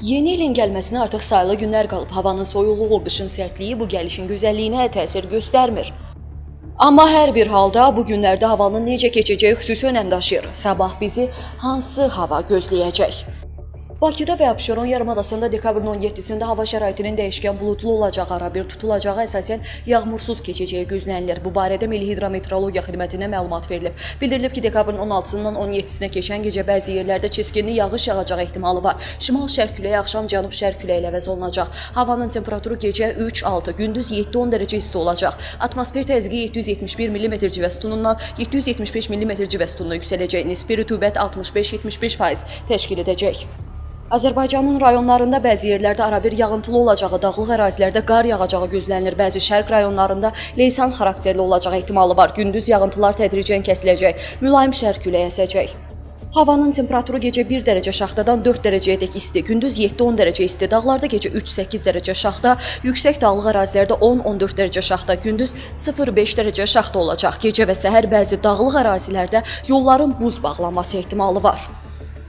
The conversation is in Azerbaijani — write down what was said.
Yeni ilin gəlməsinə artıq sayılı günlər qalıb. Havanın soyuqluğu, qışın sərtliyi bu gəlişin gözəlliyinə təsir göstərmir. Amma hər bir halda bu günlərdə havanın necə keçəcəyi xüsusi önəm daşıyır. Sabah bizi hansı hava gözləyəcək? Bakıda və Abşeron yarımadasında dekabrın 17-sində hava şəraitinin dəyişkən buludlu olacağı, arabir tutulacağı, əsasən yağmursuz keçəcəyi gözlənilir. Bu barədə Milli Hidrometeorologiya Xidmətinə məlumat verilib. Bildirilib ki, dekabrın 16-sından 17-sinə keçən gecə bəzi yerlərdə çiskinli yağış yağacağı ehtimalı var. Şimal-şərq küləyi axşam cənub-şərq küləyi ilə əvəz olunacaq. Havanın temperaturu gecə 3-6, gündüz 7-10 dərəcə isti olacaq. Atmosfer təzyiqi 771 mm civə sütunundan 775 mm civə sütununa yüksələcək. Nisbi rütubət 65-75% təşkil edəcək. Azərbaycanın rayonlarında bəzi yerlərdə arabir yağıntılı olacağı, dağlıq ərazilərdə qar yağacağı gözlənilir. Bəzi şərq rayonlarında leysan xarakterli olacağı ehtimalı var. Gündüz yağıntılar tədricən kəsiləcək. Mülayim şərq küləyi əsəcək. Havanın temperaturu gecə 1 dərəcə şaxtadan 4 dərəcəyədək isti, gündüz 7-10 dərəcə isti, dağlarda gecə 3-8 dərəcə şaxta, yüksək dağlıq ərazilərdə 10-14 dərəcə şaxta, gündüz 0-5 dərəcə şaxta olacaq. Gecə və səhər bəzi dağlıq ərazilərdə yolların buz bağlanması ehtimalı var.